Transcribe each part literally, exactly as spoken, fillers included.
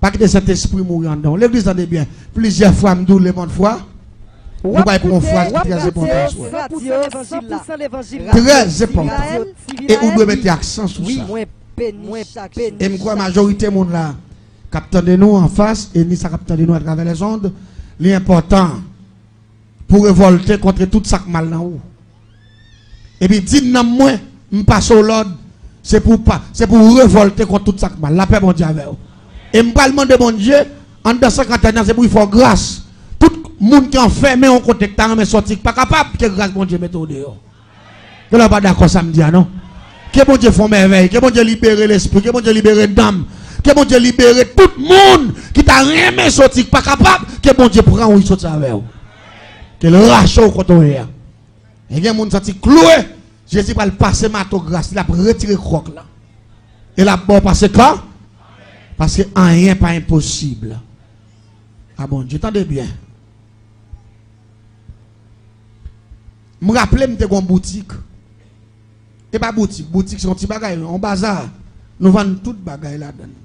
Pa kite Sentespri mouri anndan w. Legliz, tande byen. Plizyè fwa, m di w, le mond fwa. Nou pral pran yon fraz ki trè enpòtan sou. Trè enpòtan. E ou dwe mete aksan sou sa. E m kwè majorite moun la k ap tande nou anfas, e ni sa k ap tande nou atravè lèzond, li enpòtan pou revòlte kont tout sa k mal nan ou. Epi di nanm mwen, m pase w lòd, se pou w pa, se pou w revòlte kont tout sa k mal. Lapè Bondye avè w. E m pral mande Bondye, anndan senkantèn nan, se pou l fè w gras. Tout moun ki anfèmen yon kote, k ta renmen sòti, k pa kapab, ke gras Bondye mete w deyò. Gen lè w pa dakò sa m di a, non. Ke Bondye fè w mèvèy, ke Bondye libere lespri, ke Bondye libere nanm, ke Bondye libere tout moun ki ta renmen sòti, k pa kapab, ke Bondye pran w, li sòti avè w. Ke l rache w kote w ye a. E gen moun santi kloure, Jezi pral pase mato gras, l ap retire kwòk la. E l ap ba w pase ka, paske anyen pa enposib a Bondye. Tande byen. M raple m te gon boutik. E pa boutik, boutik se yon ti bagay, yon baza. Nou vann tout bagay ladan l.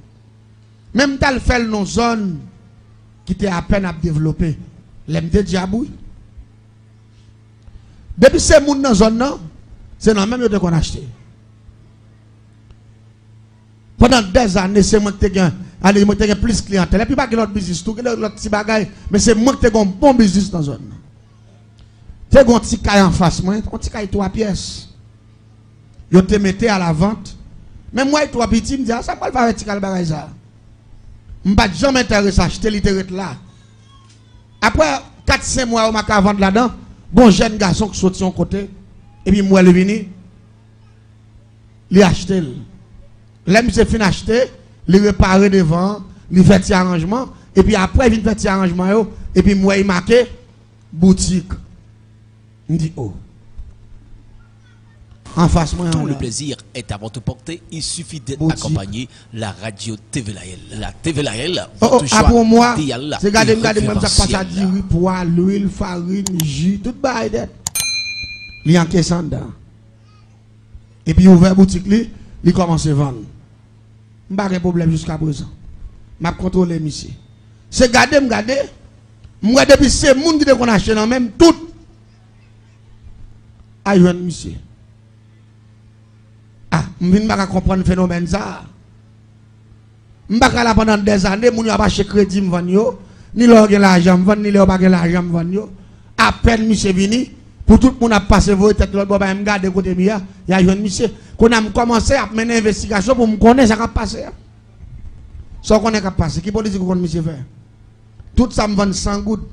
Men m t al fè l nan zòn ki te apèn ap devlope. Lè m te djab, wi. Depi se moun nan zòn nan, se nan men m yo te konn achte. Pandan dèzane, se mwen ki te gen, ale, mwen ki te gen plis kliyantèl. Epi pa gen lòt biznis tou, gen lòt ti bagay, men se mwen ki te gen yon bon biznis nan zòn nan. Te gen yon ti kay anfas mwen, yon ti kay twa pyès. Yo te mete a la vant. Men m wè l twò piti, m di, "A, sa m pral fè avèk ti kay bagay sa a?" M pa t janm enterese achte, li te ret la. Apre kat senk mwa, yo make a vant ladan, gon jèn gason ki soti yon kote, epi m wè li vini, li achte l. Lè misye fin achte, li repare devan an, li fè ti aranjman, epi apre, li vin fè ti aranjman yo, epi m wè li make boutik. M di, "O." Anfas mwen an. Tout le plaisir est à votre portée. Il suffit d'être accompagné. La radio T V Layel. La T V Layel, votre choix idéal et référentiel. Oh, oh, apre yon mwa, se gade m gade mwen, m t ap pase a diri, pwa, lwil, farin, ji, tout bagay nèt. Li ancaisse anndan. Epi ouvè boutik li, li kòmanse vann. M pa gen pwoblèm jiskaprezan. M ap kontwole misye. Se gade m gade, m wè depi se moun ki te konn achte nan men m, tout al jwenn misye. A, m vin pa ka konprann fenomèn sa a. M pa ka la pandan dèzane, moun yo ap achte kredi, m vann yo. Ni lè yo gen lajan, m vann, ni lè yo pa gen lajan, m vann yo. Apèn misye vini, pou tout moun ap pase voye tèt lòt bò, bay m gade kote m ye a, y a jwenn misye. Kounye a m kòmanse ap mennen envestigasyon pou m konnen sa k ap pase a. Sa w konnen k ap pase? Ki politik ou konn misye fè? Tout sa m vann san goud.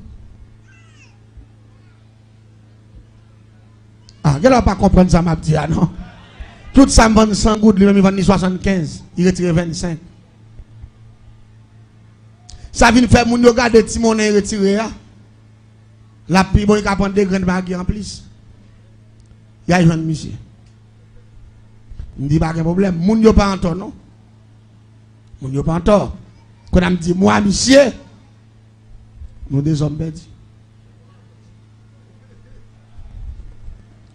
A, genlè w pa konprann sa m ap di a, non. Tout sa m vann san goud, li menm li vann li swasannkenz, li retire vennsenk. Sa vin fè moun yo gade ti monnen li retire a, l ap pi bon, li ka pran de grenn magi anplis. Y al jwenn misye. M di pa gen pwoblèm. Moun yo pa antò, non. Moun yo pa antò. Kounye a m di, mwa misye, nou de zòm pèdi.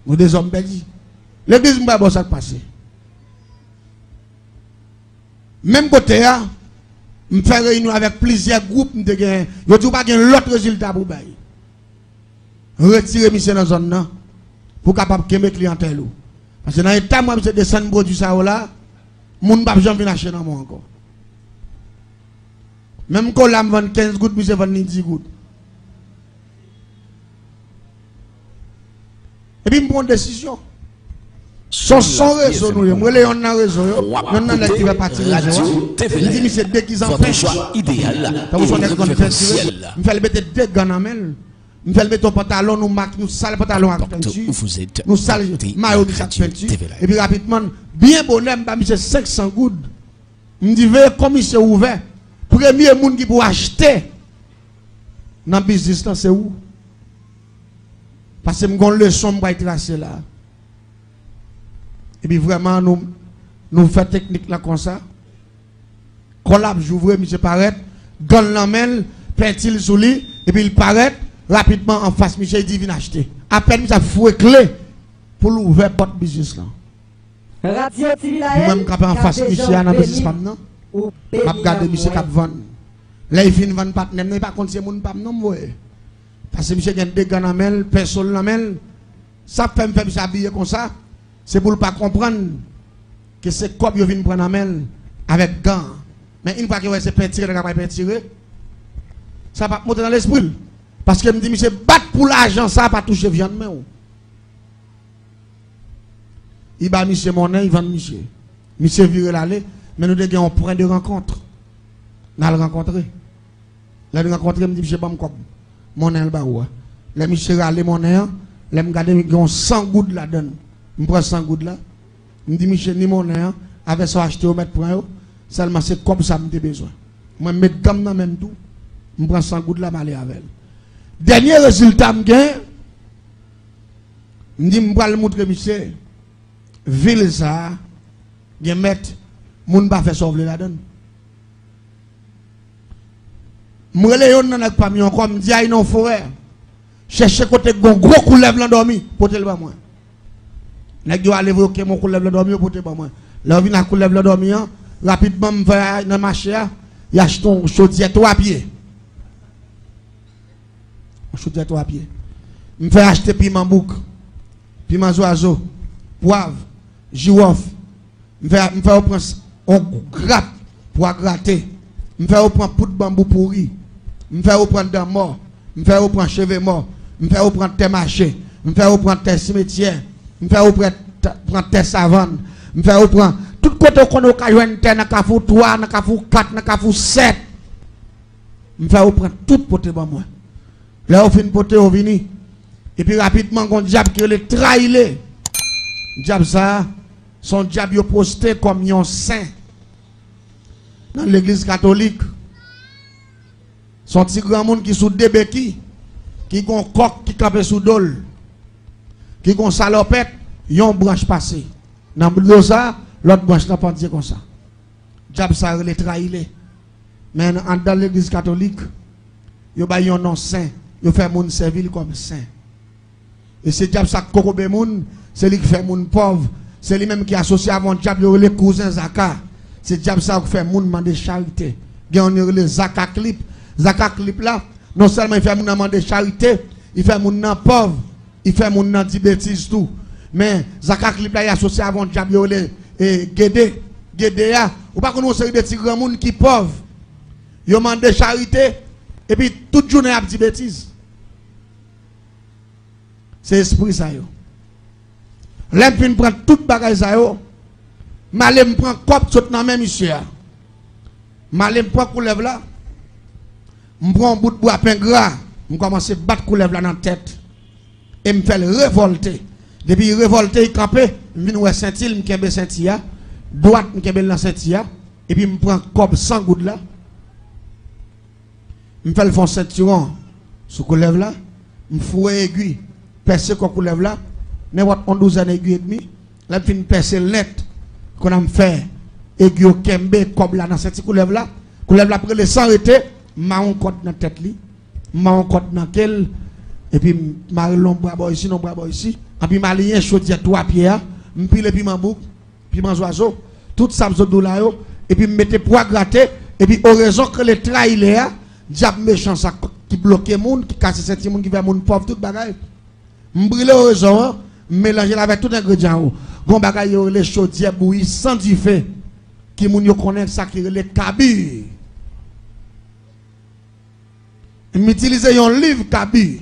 Nou de zòm pèdi. Legliz, m pral ba w sa k pase. Menm kote a, m fè reyinyon avèk plizyè gwoup m te genyen. Yo di w pa gen lòt rezilta pou bay. Retire misye nan zòn nan pou w kapab kenbe kliyantèl ou. Paske nan eta m wè misye desann pwodui sa yo la, moun p ap janm vin achte nan men w ankò. Menm kola m vann kenz goud, misye vann li dis goud. Epi m pran yon desizyon. Son, son rezo nou ye. M rele yonn nan rezo yo. Yonn nan nèg ki fè pati rezo a. M di misye degize an pent. Tankou son nèg ki konn pentire. M fè l mete de gan nan men l. M fè l mete yon pantalon, nou mak, nou sal pantalon ak penti. Nou sal mayo misye ak penti. Epi rapidman, byen bonè, m ba misye senk san goud. M di, veye kon misye ouvè. Premye moun ki pou achte nan biznis lan, se ou. Paske m gon leson m pral trase la. Epi vrèman, nou, nou fè teknik lan konsa. Kò l ap jouvre, misye parèt, gan l nan men l, penti l sou li, epi l parèt rapidman anfas misye, li di, vin achte. Apèn misye ap foure kle pou l ouvè pòt biznis lan. Epi mwen, m kanpe anfas misye a nan biznis pa m nan. M ap gade misye k ap vann. Lè l fin vann patnè m nan, li pa konn se moun pa m non m voye. Paske misye gen de gan nan men l, penso l nan men l. Sa k fè m fè misye abiye konsa, se pou l pa konprann ke se kòb yo vin pran nan men l avèk gan an. Men yon fwa ke wè se pentire nèg la pral pentire, sa p ap monte nan lespri l. Paske m di misye bat pou lajan sa pa touche vyann men w. Li ba misye monnen, li vann misye. Misye vire l ale, men nou te gen yon pwen de rankont. N al rankontre. Lè n rankontre, m di misye ban m kòb monnen an l ba ou a. Lè misye rale monnen an, lè m gade gen yon san goud ladan l. M pran san goud la, m di misye ni monnen an, avè sa w achte yo mèt pran yo, sèlman se kòb sa m te bezwen. Mwen m met gan m nan men m tou, m pran san goud la m ale avè l. Dènye rezilta m gen, m di m pral moutre misye vil sa a gen mèt, moun pa fè sa w vle ladan l. M rele yonn nan nèg pa m yo ankò, m di ay nan yon forè, chèche kote k gon gwo koulèv landòmi, pote l ban mwen. Nèg yo ale voye yon kenbe yon koulèv landòmi, yo pote ban mwen. Lè yo vin ak koulèv landòmi an, rapidman m fè nan mache a, y achte yon chodyè twa pye. Yon chodyè twa pye. M fè achte piman bouk, piman zwazo, pwav, jiwòf. M fè, m fè yo pran s- yon grap pwa grate. M fè yo pran poud banbou pouri. M fè yo pran dan mò. M fè yo pran cheve mò. M fè yo pran tè mache. M fè yo pran tè simetyè. M fè yo pran t- pran tè savann. M fè yo pran tout kote w konnen w ka jwenn tè nan Kafou twa, nan Kafou kat, nan Kafou sèt. M fè yo pran tout pote ban mwen. Lè yo fin pote yo vini, epi rapidman gon dyab ki rele Trayile. Dyab sa a, se yon dyab yo poste kòm yon sen nan legliz katolik. Se yon ti granmoun ki sou de beki, ki gon kòk ki kanpe sou do l, ki gon salopèt, yon branch pase nan do sa, lòt branch lan pandye konsa. Dyab sa rele Trayile. Men anndan legliz katolik, yo bay yon non sen, yo fè moun sèvi l kòm sen. E se dyab sa k kokobe moun, se li k fè moun pòv, se li menm ki asosye avè yon dyab yo rele kouzen Zaka. Se dyab sa yo k fè moun mande charite. Gen yon yo rele Zaka Klip. Zaka Klip la, non sèlman li fè moun nan mande charite, li fè moun nan pòv, li fè moun nan di betiz tou. Men Zaka Klip la, li asosye avè yon dyab yo rele e, Gede. Gede a, ou pa konn yon seri de ti granmoun ki pòv. Yo mande charite, epi tout jounen y ap di betiz. Se espri sa yo. Lè m fin pran tout bagay sa yo, m ale m pran kòb sot nan men misye a. M ale m pran koulèv la, m pran yon bout bwa pen gra, m kòmanse bat koulèv la nan tèt. E m fè l revòlte. Depi l revòlte, l kanpe, m vin wè senti l, m kenbe senti a. Dwat, m kenbe l nan senti a. Epi m pran kòb san goud la. M fè l fè yon sentiwon sou koulèv la. M foure egwi, pèse kò koulèv la. Nenpòt yon douzèn egwi edmi. Lè m fin pèse l nèt, kounye a m fè egwi yo kenbe kòb la nan senti koulèv la. Koulèv la ap rele san rete, m mare yon kòd nan tèt li, m mare yon kòd nan ke l, epi m mare l yon bra bò isi, yon bra bò isi, epi m aliyen chodyè twa pye a, m pile piman bouk, piman zwazo, tout sa m sot di w la yo, epi m mete pwa grate, epi orezon k rele trayilè a, dyab mechan sa k- ki bloke moun, ki kase senti moun, ki fè moun pòv, tout bagay. M brile orezon an, m melanje l avèk tout engredyan yo. Gon bagay yo rele chodyè bouyi san dife, ki moun yo konnen sa ki rele kabi. M itilize yon liv kabi.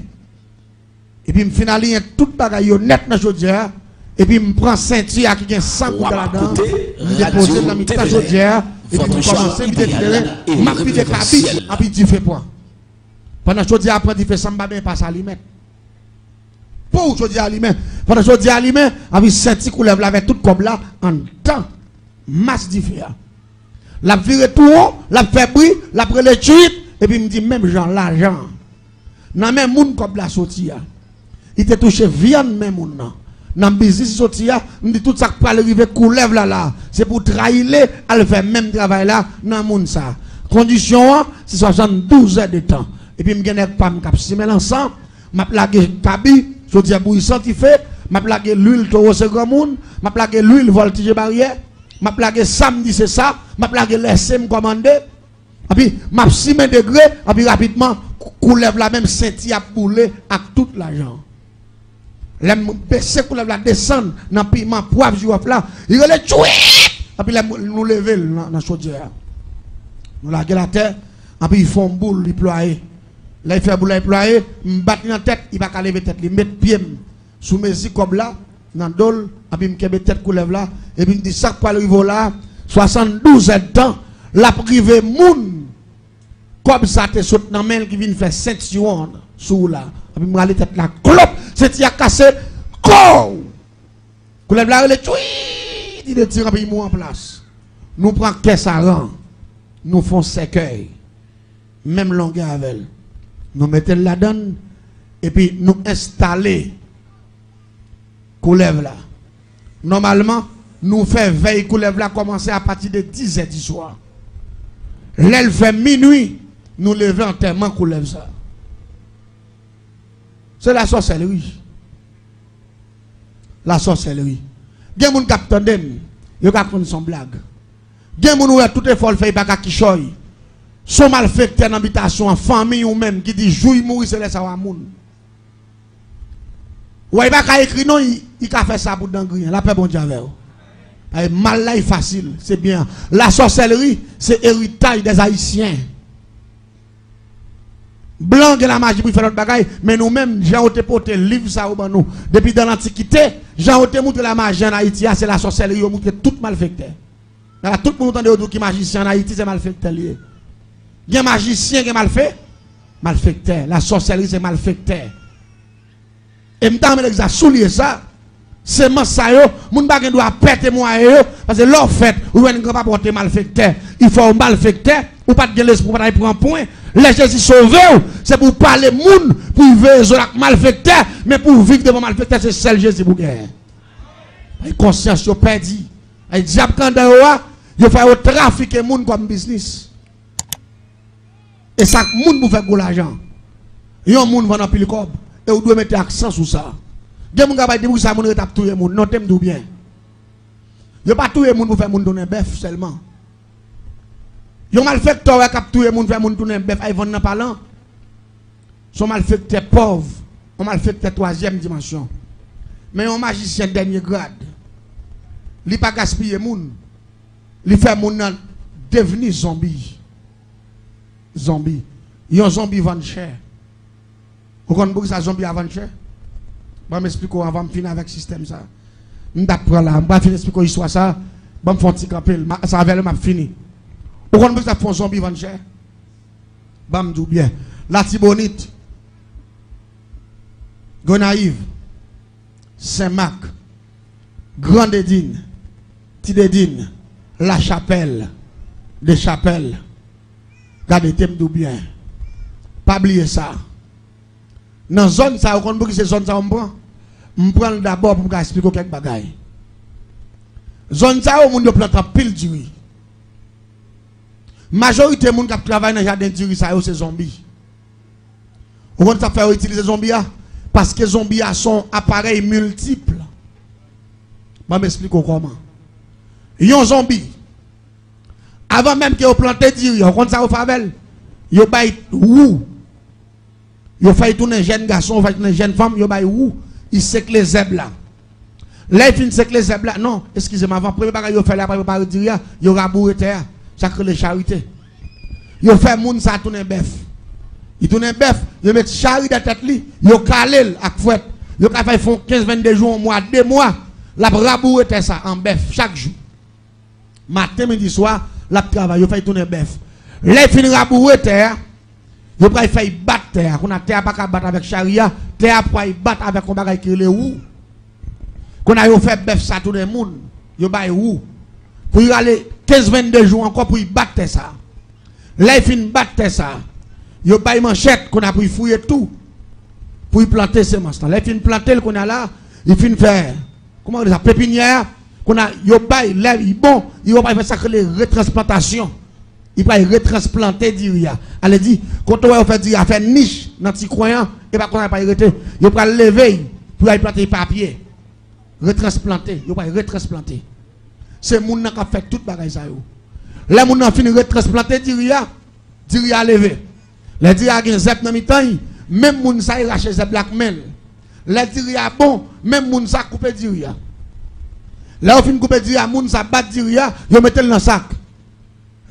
Epi m fin aliyen tout bagay yo nèt nan chodyè a. Epi m pran senti a ki gen san goud ladan. M depoze l nan mitan chodyè a. Epi m kòmanse vide teren. M ap vide kabi. Epi dife pran. Pandan chodyè a pran dife, san m pa benyen pa sa li mèt. Pou chodyè a limen. Pandan chodyè a limen, anvi senti koulèv la avèk tout kòb la anndan mas dife a. L ap vire tou won, l ap fè bri, l ap rele tchuit, epi m di menm jan lajan an. Nan men moun kòb la soti a. Li te touche vyann men moun nan. Nan biznis li soti a, m di tout sa k pral rive koulèv la la, se pou trayile al fè menm travay la nan moun sa. Kondisyon an, se swasanndouz è de tan. Epi m gen nèg pa m k ap simen lansan, m ap lage kabi, chodyè bouyi san dife, m ap lage lwil towo se granmoun, m ap lage lwil vòltije baryè, m ap lage samdi se sa, m ap lage lèse m kòmande, Epi m ap simen degre, epi rapidman, kou-, koulèv la menm senti ap boule ak tout lajan. Lè m bese koulèv la desann nan piman pwav jiwòf la, li rele tchwip! Epi lè m, nou leve l nan, nan chodyè a. Nou lage l atè, epi li fè yon boul, li plwaye. Lè li fè boul la, li plwaye, m bat li nan tèt, li pa ka leve tèt li, met pye m sou mezi kòb la, nan do l, epi m kenbe tèt koulèv la, epi m di sa k pral rive w la, swasanndouz èdtan, l ap rive moun kòb sa te sot nan men l ki vin fè sentiwon sou ou la. Epi m rale tèt la, klop, senti a kase, kow! Koulèv la rele tchwi, li detire epi li mouri an plas. Nou pran kè saran, nou fè yon sèkèy, menm longè avè l. Nou mete l ladan l, epi nou enstale koulèv la. Nòmalman, nou fè vèy koulèv la kòmanse apati de dizè di swa. Lè l fè minui, nou leve antèman koulèv sa. Se lasòsèlri. Lasòsèlri. Gen moun k ap tande m, yo ka konn se yon blag. Gen moun ou wè tout efò l fè, li pa ka kichòy. Se yon malfektè nan bitasyon an, fanmi ou menm ki di jou li mouri, se lè sa w a moun. Ou wè, li pa ka ekri non, li, li ka fè sa pou dan griyen. Lapè Bondye avè w. Paske mal la, li fasil, se byen an. Lasòsèlri, se eritaj dè Ayisyen. Blan gen lamaji pou l fè lòt bagay, men nou menm, jan yo te pote liv sa yo ban nou, depi dan lantikite, jan yo te moutre lamaji ann Ayiti a, se lasòsèlri yo moutre tout malfektè. Gade la, tout moun ou tande yo di w ki majisyen ann Ayiti, se malfektè li ye. Gen majisyen, gen malfe-, malfektè. Lasòsèlri, se malfektè. E m ta renmen legliz la souliye sa. Semans sa yo, moun pa gen dwa pè temwaye yo, paske lè w fèt, ou jwenn granpapa w te malfektè. Li fè w malfektè, ou pa t gen lespri, ou pa t al pran pwen. Lè Jezi sove w, se pou w pale moun, pou l veye zo l ak malfektè, men pou w viv devan malfektè, se sèl Jezi pou w genyen. Ay, konsyans yo pèdi. Ay, dyab k anndan yo a, yo fè yo trafike moun kòm biznis. E sa k moun pou fè gwo lajan. Yon moun vann anpil kòb, e ou dwe mete aksan sou sa. Gen moun k ap di, poukisa moun rete ap touye moun? Non, te m di w byen. Yo pa touye moun pou fè moun tounen bèf sèlman. Yon malfektè w wè k ap touye moun, fè moun tounen bèf, ay vann nan palan. Se yon malfektè pòv, yon malfektè twazyèm dimansyon. Men yon majisyen dènye grad, li pa gaspiye moun. Li fè moun nan devni zonbi. Zonbi. Yon zonbi vann chè. Ou konn poukisa zonbi a vann chè? Ban m esplike w anvan m fini avèk sistèm sa. M t ap pran la, m pral fin esplike w istwa sa. Ban m fè yon ti kanpe l. Ma-, sa avè l m ap fini. Ou konn poukisa fè yon zonbi vann chè? Ban m di w byen. Latibonit, Gonayiv, Senmak, Grandedin, Tidedin, Lachapèl, Dechapèl. Gade, te m di w byen. Pa bliye sa. Nan zòn sa yo, konn pou ki se zòn sa yo m pran? M pran l dabò pou m ka esplike w kèk bagay. Zòn sa yo, moun yo plante anpil diri. Majorite moun k ap travay nan jaden diri sa yo, se zonbi. Ou konn sa k fè yo itilize zonbi a? Paske zonbi a se yon aparèy miltip. Ban m esplike w kòman. Yon zonbi, avan menm ke yo plante diri a, ou konn sa yo fè avè l? Yo bay wou. Yo fè l tounen jèn gason, yo fè l tounen jèn fanm, yo bay wou. Li sekle zèb la. Lè l fin sekle zèb la, non, eskize m, avan, premye bagay yo fè lè y ap prepare diri a, yo raboure tè a. Sa k rele charite. Yo fè moun sa tounen bèf. Li tounen bèf, yo met chari dèyè tèt li, yo kale l ak fwèt. Yo ka fè l fè yon kenz, vennde jou, yon mwa, de mwa, l ap raboure tè sa an bèf chak jou. Maten, midi, swa, l ap travay, yo fè l tounen bèf. Lè l fin raboure tè a, yo pral fè l bat tè a. Kounye a, tè a pa ka bat avèk chari a, tè a pral bat avèk yon bagay ki rele wou. Kounye a, yo fè bèf sa tounen moun, yo ba l wou. Pou l rale kenz, vennde jou ankò pou l bat tè sa. Lè l fin bat tè sa, yo ba l manchèt, kounye a pou l fouye tou, pou l plante semans lan. Lè l fin plante l, kounye a la, li fin fè, kòman yo rele sa, pepinyè a, kounye a, yo ba l, lè li bon, yo pral fè sa k rele retransplantasyon. Li pral retranplante diri a. Ale di, kote w wè yo fè diri a, fè nich nan ti kwen an, e pa konsa l pral rete. Yo pral leve l, pou y al plante l pa pye. Retranplante, yo pral retranplante. Se moun nan k ap fè tout bagay sa yo. Lè moun nan fin retranplante diri a, Diri a leve. Lè diri a gen zèb nan mitan l, menm moun sa a rache zèb la ak men l. Lè diri a bon, menm moun sa a koupe diri a. Lè yo fin koupe diri a, moun sa a bat diri a, yo mete l nan sak.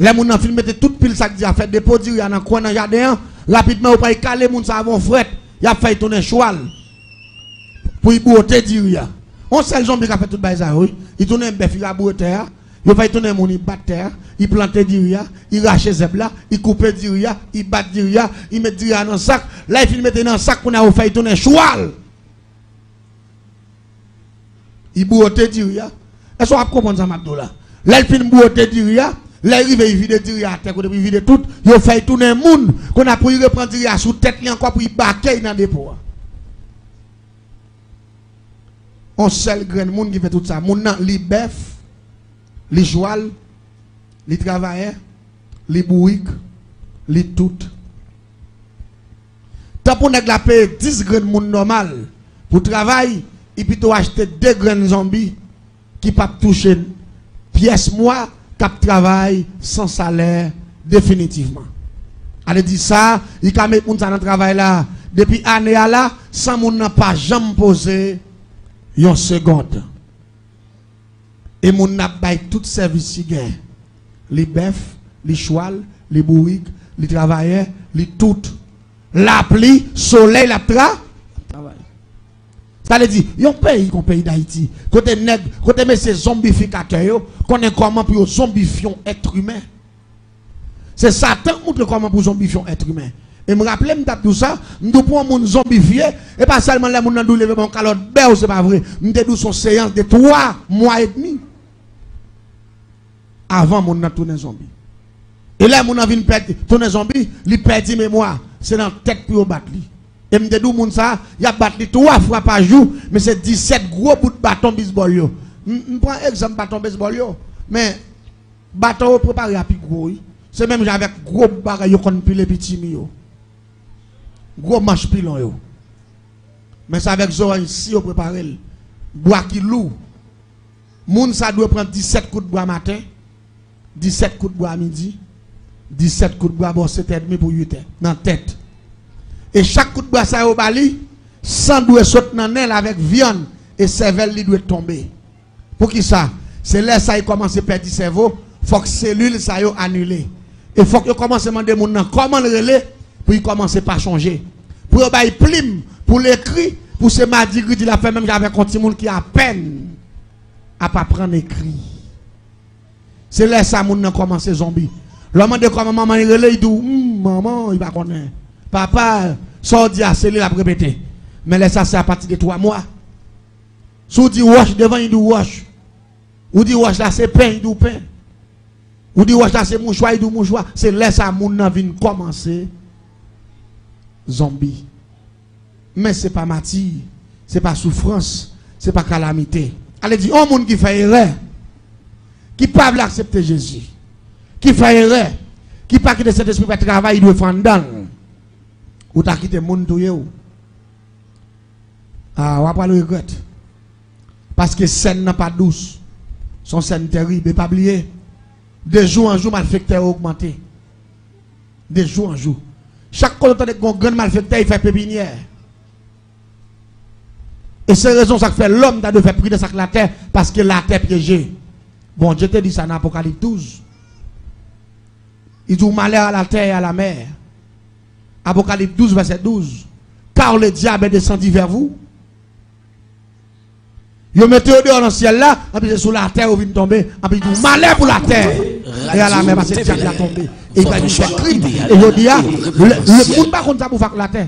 Lè moun nan fin mete tout pil sak diri a, fè depo diri a nan kwen nan jaden an, rapidman yo pral kale moun sa a avè yon frèt, y ap fè l tounen chwal pou l bwote diri a. Yon sèl zonbi ka fè tout bagay sa yo, wi. Li tounen bèf, li rabwote tè a, yo fè l tounen moun, li bat tè a, li plante diri a, li rache zèb la, li koupe diri a, li bat diri a, li met diri a nan sak. Lè li fin mete nan sak, kounye a yo fè l tounen chwal. Li bwote diri a. Èske w ap konprann sa m ap di w la? Lè l fin bwote diri a, lè l rive, li vide diri a atè, kote pou li vide tout, yo fè l tounen moun. Kounye a pou li reprann diri a sou tèt li ankò, pou li bake l nan depo a. Yon sèl grenn moun ki fè tout sa. Moun nan, li bèf, li chwal, li travayè, li bourik, li tout. Tan pou nèg la peye dis grenn moun nòmal pou travay, li pito achte de grenn zonbi ki p ap touche pyès mwa, k ap travay san salè definitivman. Ale di sa, li ka met moun sa nan travay la depi ane a la, san moun nan pa janm poze yon segond. E moun nan ap bay tout sèvis li gen. Li bèf, li chwal, li bourik, li travayè, li tout. Lapli, solèy, l ap tra-, travay. Sa vle di, yon peyi kon peyi Dayiti, kote nèg, kote mesye zonbifikatè yo konnen kòman pou yo zonbifye yon èt imen. Se Satan k montre kòman pou zonbifye yon èt imen. E m raple m t ap di w sa, m di w pou yon moun zonbifye, e pa sèlman lè moun nan di w leve ba yon kalòt bèw, se pa vre. M te di w se yon seyans de twa mwa edmi avan moun nan tounen zonbi. E lè moun nan vin pèdi, tounen zonbi, li pèdi memwa, se nan tèt pou yo bat li. E m te di w moun sa, y ap bat li twa fwa pa jou, men se disèt gwo bout baton bizbòl yo. M, m pran egzanp baton bezbòl yo, men baton yo prepare a pi gwo, wi. Se menm jan avèk gwo bagay yo konn pile pitimi yo. Gwo manch pilon yo. Men se avèk zoranj si yo prepare l. Bwa ki lou. Moun sa dwe pran disèt kout bwa maten, disèt kout bwa midi, disèt kout bwa bò sèt è dmi pou uit è nan tèt. E chak kout bwa sa yo ba li, san dwe sot nan nen l avèk vyann e sèvèl li dwe tonbe. Poukisa? Se lè sa li kòmanse pèdi sèvo, fòk selil sa yo anile. E fòk yo kòmanse mande moun nan kòman l rele pou li kòmanse pa chonje. Pou yo bay plim pou l ekri, pou se madigridi l ap fè menm jan avèk yon timoun ki apèn ap aprann ekri. Se lè sa moun nan kòmanse zonbi. Lè w mande kòman manman li rele, li di w, "Humm, manman," li pa konnen. "Papa, sa w di a, se li l ap repete." Men lè sa, se apati de twa mwa. Si w di wòch devan, li di w wòch. Ou di wòch la se pen, li di w pen. Ou di wòch la se mouchwa, li di w mouchwa. Se lè sa moun nan vin kòmanse zonbi. Men se pa mati, se pa soufrans, se pa kalamite. Ale di, yon moun ki fè erè, ki pa vle aksepte Jezi, ki fè erè, ki pa kite Sentespri fè travay li dwe fè anndan l, ou ta kite moun touye w. A, w a pral regrèt. Paske sèn nan pa dous. Se yon sèn tèrib. E pa bliye, de jou an jou, malfektè yo ogmante. De jou an jou. Chak kote w tande gen yon grenn malfektè, li fè pepinyè. E se rezon sa k fè lòm ta dwe fè pridans ak latè, paske latè pyeje. Bondye te di sa nan Apokalip douz. Li di w, "Malheur à la terre et à la mer." Apokalip douz, vèsè douz. "Car le diable est descendu vers vous." Yo mete yo deyò nan syèl la, anpi se sou latè yo vin tonbe, anpi di w, "Malè pou latè e a lamè, paske dyab la tonbe." E li pral vin fè krim. E jodi a, le, le moun pa konn sa pou fè ak latè.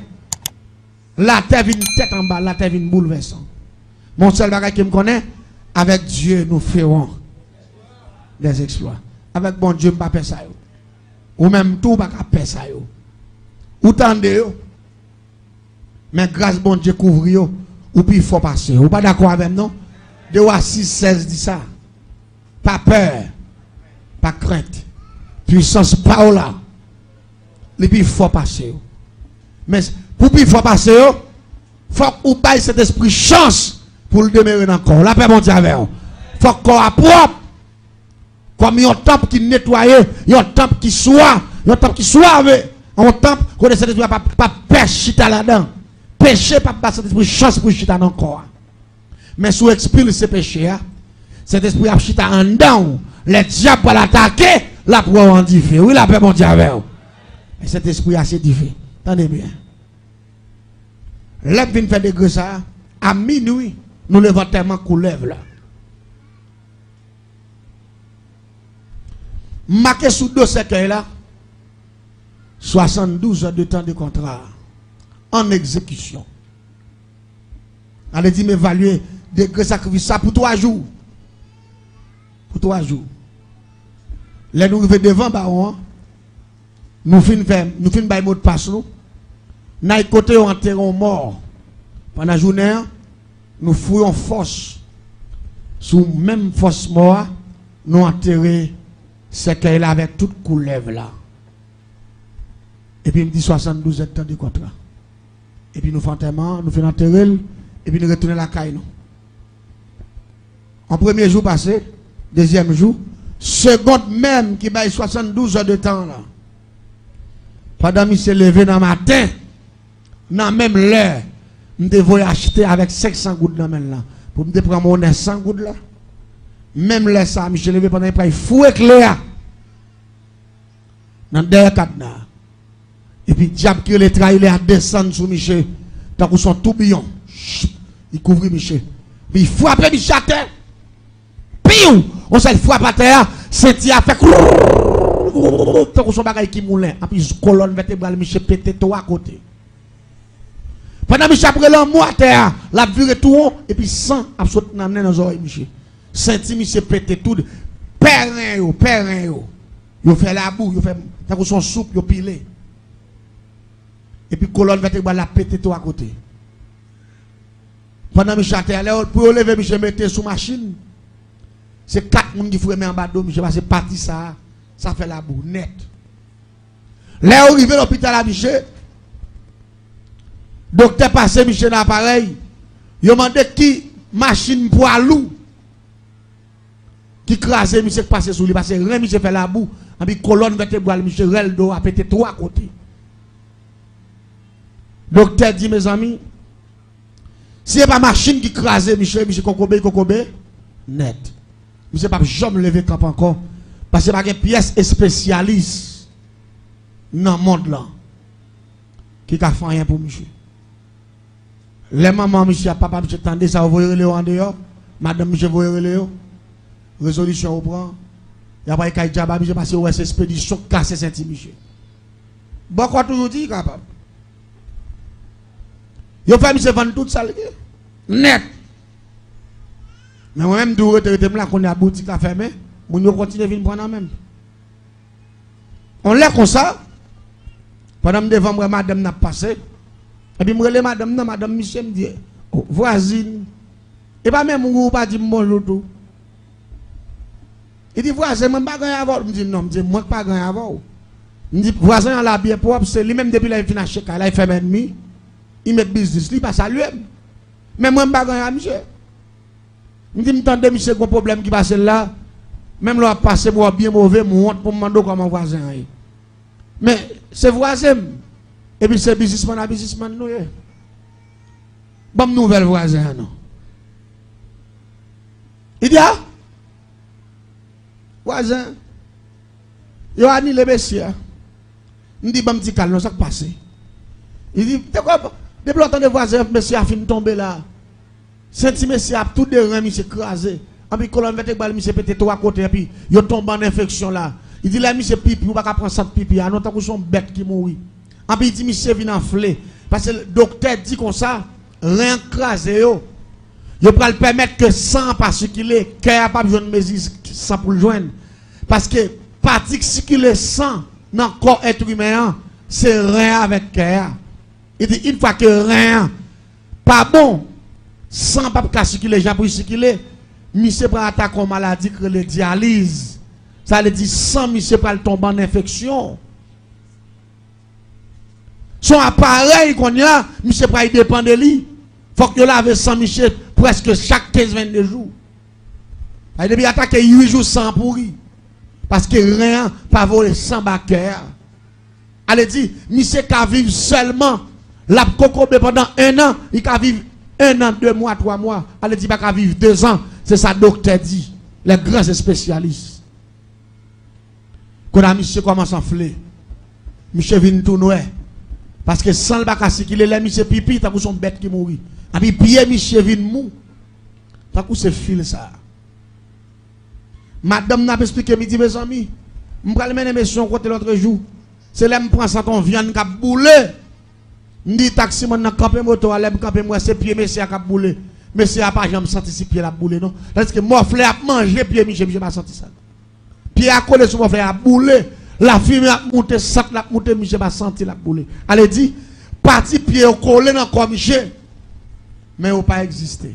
Latè vin tèt anba, latè vin boulvèsan. Men yon sèl bagay ke m konnen, avec Dieu nous ferons des exploits. Avèk Bondye, m pa pè sa yo. Ou menm tou, ou pa ka pè sa yo. Ou tande yo. Men gras Bondye kouvri yo, ou pi fò pase yo. Ou pa dakò avè m, non? De Wa sis sèz di sa. Pa pè, pa krent. Pwisans pa w la, li pi fò pase yo. Men pou pi fò pase yo, fòk ou bay Sentespri chans pou l demere nan kò w. Lapè Bondye avè w. Fòk kò a pwòp. Kòm yon tanp ki netwaye, yon tanp ki swa, Yon tanp ki swave, yon tanp kote Sentespri a p ap, p ap pè chita ladan. Peche p ap ba Sentespri chans pou chita nan kò a. Men si w ekspilse peche a, Sentespri a ap chita anndan w. Lè dyab pral atake, l ap wè w an dife. Wi, lapè Bondye avè w. Men Sentespri a se dife. Tande byen. Lè m vin fè degre sa a, a minwi, nou leve antèman koulèv la. M make sou do sèkèy la, swasanndouz è de tan de kontra an egzekisyon. Ale di m evalye degre sakrifis sa pou twa jou. Pou twa jou. Lè nou rive devan bawon an, nou fin fè, nou fin bay modpas nou. N al kote yo antere yon mò. Pandan jounen an, nou foure yon fòs. Sou menm fòs mò a, nou antere sèkèy la avèk tout koulèv la. Epi m di swasanndouz èdtan de kontra. Epi nou fè antèman an, nou fin antere l, epi nou retounen lakay nou. An premye jou pase, dezyèm jou, segond menm ki bay swasanndouz è de tan la. Pandan misye leve nan maten, nan menm lè, m te voye achte avèk senk san goud nan men l lan. Pou m te pran monnen san goud la. Menm lè sa, misye leve pandan l pral foure kle a nan dèyè kadna a. Epi dyab ki rele Trayilè a desann sou misye tankou son toubiyon. Li kouvri misye. Epi li frape misye atè. Piw! Yon sèl frap atè a, senti a fè krrrr tankou son bagay ki moulen. Epi kolòn vètebral misye pete twa kote. Pandan misye ap rele anmo atè a, l ap vire tou won, epi san ap sot nan nen, nan zòrèy misye. Senti misye pete tou. Pè ren yo, pè ren yo. Yo fè labou, yo fè tankou son soup, yo pile. Epi kolòn vètebral la pete twa kote. Pandan misye atè a, lè yo, pou yo leve misye mete sou machin, se kat moun ki foure men anba do misye, paske pati sa a, sa fè labou nèt. Lè yo rive lopital a misye, doktè pase misye nan aparèy, yo mande ki machin pwa lou ki kraze misye, k pase sou li, paske ren misye fè labou, anpi kolòn vètebral misye, rèl do a pete twa kote. Doktè di, mezanmi, si se pa machin ki kraze misye, misye kokobe, kokobe nèt. Misye p ap janm leve kanpe ankò, paske pa gen pyès espesyalis nan mond lan ki ka fè anyen pou misye. Lè manman misye ak papa misye tande sa, yo voye rele yo andeyò, madanm misye voye rele yo, rezolisyon yo pran, y ap al kay dyab a misye, paske yo wè se espedisyon k kase senti misye. Bòkò toujou di li kapab. Yo fè misye vann tout sa l gen. Nèt. Men mwen menm, m toujou rete, rete m la, kounye a boutik la fèmen, moun yo kontinye vin pran nan men m. On lè konsa, pandan m devan, m wè madanm nan ap pase, epi m rele madanm nan, madanm misye, m di, "O, vwazin, e pa menm ou, ou pa di m bonjou tou?" Li di, "Vwazen, mwen m pa gen anyen avè w." M di, "Non," m di, "mwen k pa gen anyen avè w." M di, "Vwazen an la byen pwòp, se li menm depi lè l fin achte kay la, li fè m ènmi, li met biznis li, li pa salye m. Men mwen m pa gen anyen a misye." M di, "M tande misye gon pwoblèm ki pase l la, menm lè w ap pase, m wè w byen move, m wont pou m mande w kòman vwazen an ye." Men, se vwazen m. Epi se biznismann a biznismann nou ye. Ban m nouvèl vwazen an non. Li di, "A? Vwazen, yo anile mesye a." M di, "Ban m ti kal non, sa k pase?" Li di, "Te kwè, depi lè w tande vwazen an, mesye a fin tonbe la." Senti mesye ap tou de ren misye kraze. Anpi kolòn vètebral misye pete twa kote, anpi yo tonbe an enfeksyon la. Li di lè misye pipi, ou pa ka pran sant pipi a non, tankou se yon bèt ki mouri. Anpi li di misye vin anfle. Paske doktè di konsa, ren an k kraze yo. Yo pral pèmèt ke san an pa sikile, kè a p ap jwenn mezi san pou l jwenn. Paske pati k sikile san nan kò èt imen an, se ren an avèk kè a. Li di, yon fwa ke ren an pa bon, san p ap ka sikile jan pou l sikile, misye pral atake yon maladi k rele dyaliz. Sa vle di san misye pral tonbe an enfeksyon. Se yon aparèy kounye a, misye pral depann de li. Fòk yo lave san misye prèske chak kenz vennde jou. Sa vle di depi atake uit jou san an pouri. Paske ren an pa voye san ba kè a. Ale di, misye ka viv sèlman, l ap kokobe pandan en an, li ka viv en an, de mwa, twa mwa. Ale di, pa ka viv de zan, se sa doktè di, les grands spécialistes. Kounye a misye kòmanse anfle. Misye vin tou nwè. Paske san l pa ka sikile, lè misye pipi, tankou se yon bèt ki mouri. Epi pye misye vin mou. Tankou se fil sa. Madanm nan ap esplike m, li di, mezanmi, m pral mennen mesye yon kote lòtrejou. Se lè m pran sant yon vyann k ap boule. M di taksimann nan kanpe moto a, lè m kanpe m wè se pye mesye a k ap boule. Mesye a pa janm santi si pye l ap boule non. Tandiske mòflè ap manje pye misye, misye pa santi sa. Pye a kole sou mòflè a ap boule. Lafimen ap moute, sant la ap moute, misye pa santi l ap boule. Ale di, pati pye yo kole nan kò misye. Men yo pa egziste.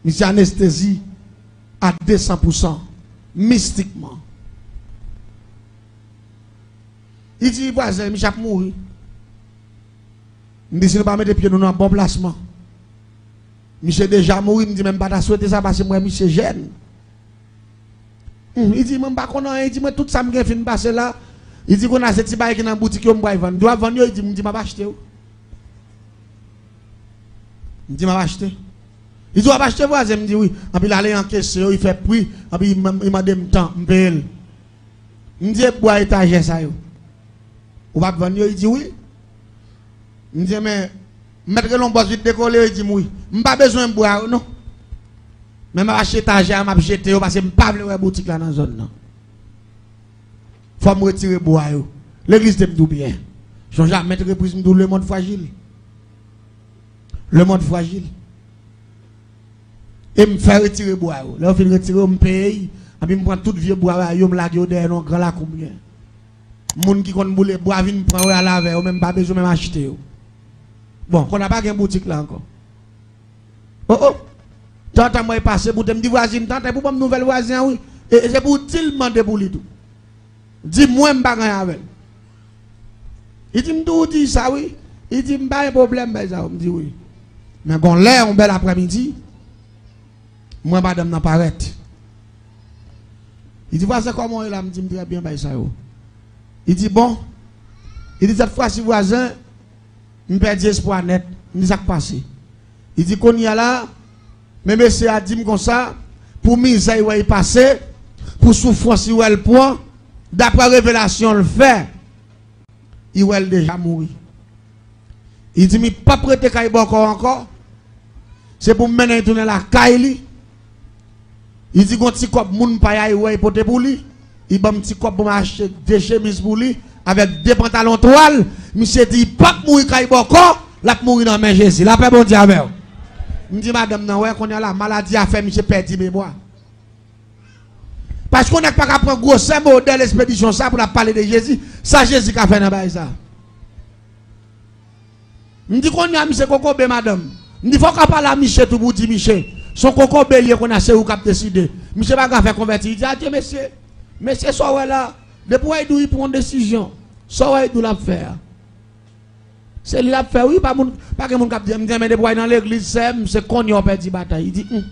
Misye anestezi a de san pou san, mistikman. Li di vwazen, misye ap mouri. M di, si nou pa mete pye nou nan bon plasman. Misye deja mouri, m di, men m pa ta swete sa, paske m wè misye jèn. Hmm, li di, mwen m pa konn anyen, li di, mwen tout sa m gen fin pase la. Li di, kounye a se ti bagay ki nan boutik yo m pral vann. Di w ap vann yo, li di, m di, m ap achte yo. M di, m ap achte. Li di, w ap achte vwazen? M di, wi. Anpi l ale ankese yo, li fè pri, anpi li man-, li mande m tan, m peye l. M di, e bwa etajè sa yo? Ou p ap vann yo? Li di, wi. M di, men, m mèt rele yon bòs vit dekole yo? Li di m, wi. M pa bezwen bwa yo, non. Men m ap achte etajè a, m ap jete yo, paske m pa vle wè boutik la nan zòn nan. Fò m retire bwa yo. Legliz te m tou byen. Sonje a maintes reprises m tou, le monde fragile. Le monde fragile. E m fè retire bwa yo. Lè yo fin retire yo, m peye y. Epi m pran tout vye bwa yo, m lage yo dèyè nan yon gran lakou m gen. Moun ki konn boule bwa vin pran yo, al avè yo, men m pa bezwen menm achte yo. Bon, kounye a pa gen boutik la ankò. O, o! Tantan mwen pase pou te m di vwazen, tantan, pou ban m nouvèl vwazen an, wi. E, e se pou w di l mande pou li tou. Di mwen m pa gen anyen avè l. Li di m tou di sa, wi. Li di m pa gen pwoblèm, bay sa yo. M di wi. Men gon lè, yon bèl aprèmidi, m wè madanm nan parèt. Li di, vwazen, kòman w ye la? M di, m trè byen, bay sa yo. Li di, bon. Li di, sèt fwa si vwazen, m pèdi espwa nèt. M di, sa k pase? Li di, kounye a la, men mesye a di m konsa, pou mizè li wè li pase, pou soufrans li wè l pran, daprè revelasyon l fè, li wè l deja mouri. Li di m li p ap rete kay bòkò ankò. Se pou m mennen l tounen lakay li. Li di gon ti kòb moun pa y a li wè li pote pou li. Li ban m ti kòb pou m achte de chemiz pou li avèk de pantalon twal. Misye di li p ap mouri kay bòkò, l ap mouri nan men Jezi. Lapè Bondye avè w. M di madanm nan, wè kounye a la, maladi a fè misye pèdi memwa. Paske yon nèg pa ka pran gwosè modèl espedisyon sa pou l ap pale de Jezi. Sa Jezi ka fè nan bagay sa? M di kounye a misye kokobe madanm. M di fò w ka pale a misye tou pou w di misye. Se yon kokobe li ye kounye a se ou k ap deside. Misye pa ka fè konvèti. Li di adye mesye. Mesye sa w wè la. Depi w wè li di w li pran yon desizyon. Sa w wè li di w l ap fè a. Se li l ap fè wi, pa moun, pa gen moun k ap di, m di, men depi w al nan legliz, sè m, se kounye a w pèdi batay. Li di, hmm.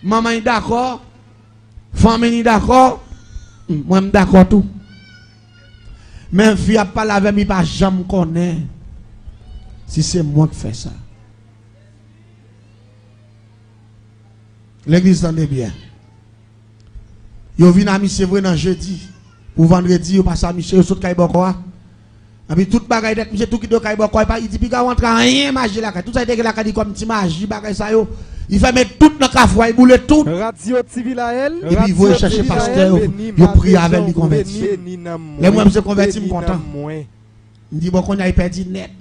Manman li dakò, fanmi li dakò, hmm, mwen m dakò tou. Men fi ap pale avè m, li pa janm konnen si se mwen k fè sa. Legliz, tande byen. Yo vin a misye vre nan jedi. Pou vandredi, yo pase a misye, yo sot kay bòkò a. Epi tout bagay nèt, misye tou kite yo kay bòkò a, epi li di piga w antre anyen maji lakay. Tout sa li te gen lakay li kòm ti maji, bagay sa yo. Li fèmen tout nan kafou a, li boule tout. Radyo T V Lahèl. Epi li voye chèche pastè yo, yo priye avè l, li konvèti. Lè m wè misye konvèti, m kontan. M di, bon, kounye a li pèdi nèt.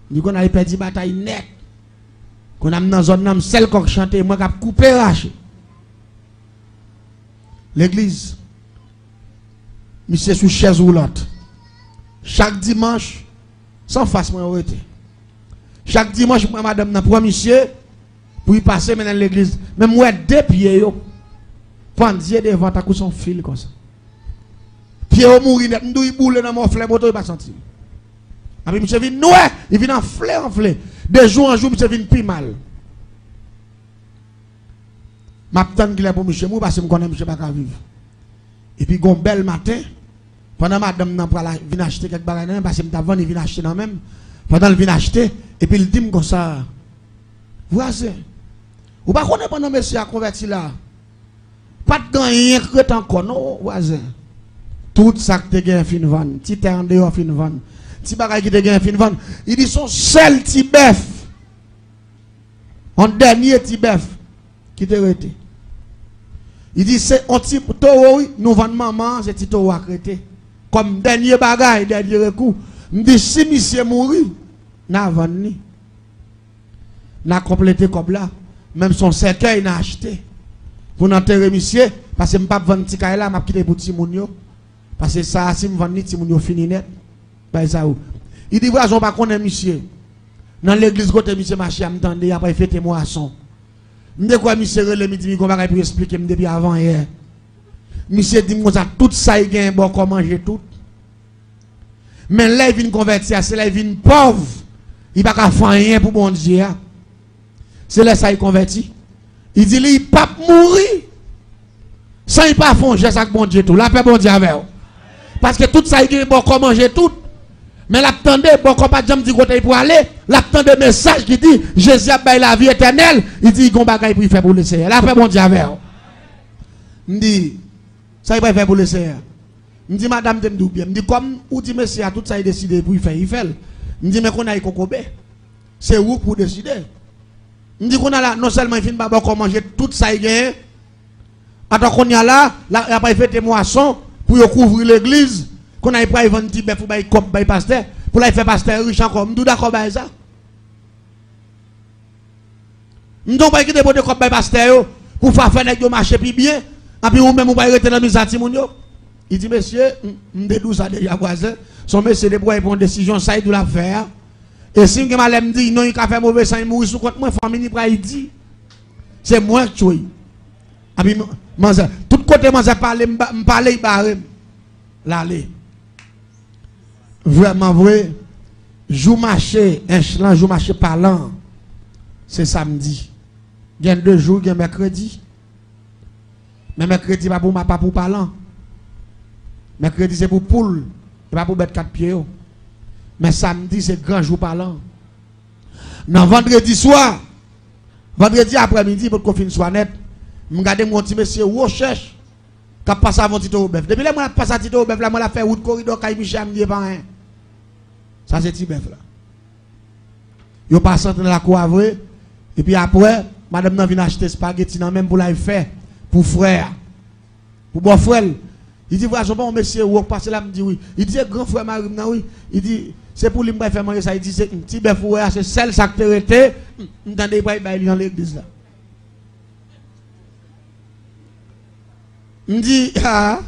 M di, kounye a li pèdi batay nèt. Kounye a m nan zòn nan, m sèl kòk chante, mwen k ap koupe rache. Legliz, misye sou chèz woulant. Chak dimanch, se anfas mwen yo rete. Chak dimanch, m wè madanm nan pran misye, pou li pase mennen l legliz. Men m wè de pye yo pandye devan tankou se yon fil konsa. Pye yo mouri nèt, m di w li boule nan mòflè moto, li pa santi. Epi misye vin nwè, li vin anfle, anfle. De jou an jou, misye vin pi mal. M ap tann kilè pou misye mouri, paske m konnen misye pa ka viv. Epi gon bèl maten, pandan madanm nan pral a- vin achte kèk bagay nan men, paske m t ap vann, li vin achte nan men m. Pandan l vin achte, epi l di m konsa, "Vwazen, ou pa konnen pandan mesye a konvèti la, pa t gen anyen k ret ankò non, vwazen. Tout sa k te genyen fin vann, ti tè andeyò fin vann, ti bagay ki te genyen fin vann." Li di, "Se yon sèl ti bèf, yon dènye ti bèf ki te rete." Li di, "Se yon ti towo, wi, nou vann manman an, se ti towo a k rete. Kòm dènye bagay, dènye rekou." M di, "Si misye mouri, n a vann li. N a konplete kòb la. Menm se yon sèkèy n a achte pou n antere misye, paske m p ap vann ti kay la, m ap kite pou timoun yo. Paske sa a, si m vann li, timoun yo fini nèt." Bay sa ou. Li di, "Vwazen, ou pa konnen misye. Nan legliz kote misye mache a, m tande y ap fete mwason. M te kwè misye rele m, li di m li gon bagay pou l esplike m depi avanyè. Misye di m konsa, tout sa li genyen bòkò manje tout. Men lè l vin konvèti a, se lè l vin pòv, li pa ka fè anyen pou Bondye a. Se lè sa l konvèti." Li di li p ap mouri san li pa fè yon jès ak Bondye tou. Lapè Bondye avè w. Paske tout sa li genyen bòkò manje tout. Men l ap tande, bòkò pa t janm di kote li prale. L ap tande mesaj ki di Jezi ap bay lavi etènèl. Li di li gon bagay pou li fè pou Lesenyè. Lapè Bondye avè w. M di, "Sa li pral fè pou Lesenyè?" M di, "Madanm, te m di w byen." M di, "Kòm ou di mesye a tout sa li deside pou li fè, li fè l." M di, "Men kounye a li kokobe. Se ou k pou deside." M di, "Kounye a la, non sèlman li fin ba bòkò manje tout sa li genyen, atò kounye a la, la, y ap al fete mwason pou yo kouvri legliz. Kounye a li pral vann ti bèf ou bay kòb bay pastè, pou l al fè pastè rich ankò." M di, "W dakò bay sa?" M di, "W pral kite pote kòb bay pastè yo, pou fè, fè nèg yo mache pi byen, anpi ou menm ou pral rete nan mizè timoun yo?" Li di, "Mesye, m, m te di w sa deja, vwazen. Se yon mesye depi w wè l pran yon desizyon, sa l di w l ap fè a. E si m gen malè, m di non, li ka fè move san li mouri sou kont mwen, fanmi li pral di se mwen k tchwe l." Anpi m, manzè, tout kote manzè pale, m ba- m pale, li bare m. L ale. Vrèman vre, jou mache ench lan, jou mache palan, se samdi. Gen de jou, gen mèkredi. Men mèkredi pa pou ma- pa pou palan. Mèkredi se pou poul, e pa pou bèt kat pye yo. Men samdi se gran jou palan. Nan vandredi swa, vandredi aprèmidi, potko fin swa nèt, m gade m wè yon ti mesye wo chèch k ap pase avè yon ti towo bèf. Depi lè m wè l ap pase a ti towo bèf la, m wè l ap fè wout koridò kay misye a, m di, "E pa anyen. Sa se ti bèf la." Yo pase antre nan lakou a vre. Epi apre, madanm nan vin achte espageti nan men m pou l al fè pou frè a, pou bòfrè l. Li di, "Vwazen, pa yon mesye wo k pase la?" M di, "Wi." Li di, "Se gran frè mari m nan, wi." Li di, "Se pou li m pral fè manje sa." Li di, "Se ti bèf ou wè a, se sèl sa k te rete. M, m tande li pral bay li nan legliz la." M di, "A."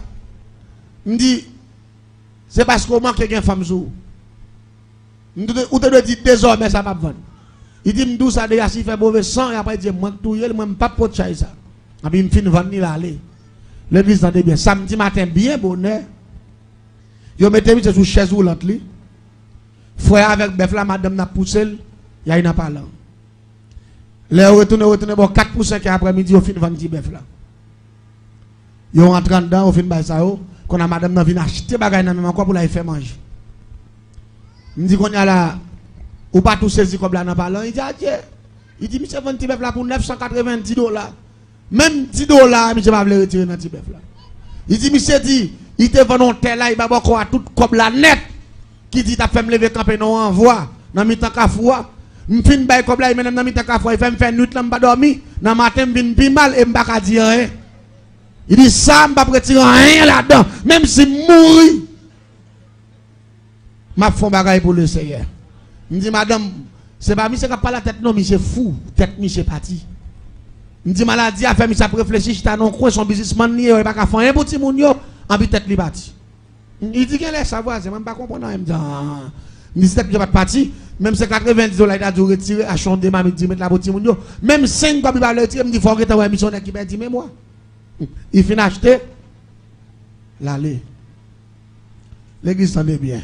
M di, "Se paske w manke gen fanm sou ou." M di, "Ou te dwe di dezòmè sa p ap vann." Li di, "M di w sa deja, si l fè move san, y ap di mwen k touye l, mwen m p ap pot chay sa." Anpi m fin vann li, l ale. Legliz, tande byen. Samdi maten, byen bonè, yo mete misye sou chèz woulant li. Frè a avèk bèf la, madanm nan ap pouse l, y al nan palan. Lè yo retounen, yo retounen bò kat pou senk è aprèmidi, yo fin vann ti bèf la. Yo rantre anndan, yo fin bay sa yo. Kounye a madanm nan vin achte bagay nan men m ankò pou l al fè manje. M di, "Kounye a la, ou pa tou sezi kòb la nan palan?" Li di, "Adye." Li di, "Misye vann ti bèf la pou nèf san katrevenndis dola." Menm ti dola a, misye pa vle retire nan ti bèf la. Li di, "Misye di, li te vann yon tè la, li ba bòkò a tout kòb la nèt, ki di t ap fè m leve kanpe nan yon anvwa, nan mitan kafou a. M fin bay kòb la, li mennen m nan mitan kafou a, li fè m fè nwit lan, m pa dòmi. Nan maten, m vin pi mal e m pa ka di anyen." Li di, "Sa, m p ap retire anyen ladan, menm si m mouri. M ap fè yon bagay pou Lesenyè." M di, "Madanm, se pa misye k ap pale a tèt non, misye fou, tèt misye pati." M di, "Maladi a fè misye ap reflechi, chita nan yon kwen, se yon biznismann li ye, li pa ka fè anyen pou timoun yo, anpi tèt li pati." Li di, "Genlè sa, vwazen, mwen m pa konprann anyen." M di, "A." M di, "Si tèt misye pa t pati, menm se katrevenndis dola li ta di w retire, achte yon de mamit diri, met la pou timoun yo. Menm senk kòb li pa vle retire." M di, "Fò w gentan wè misye yon nèg ki pèdi memwa." Li fin achte, l ale. Legliz, tande byen.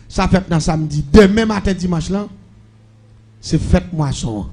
Sa fèt nan samdi. Demen maten dimanch lan, se fèt mwason an.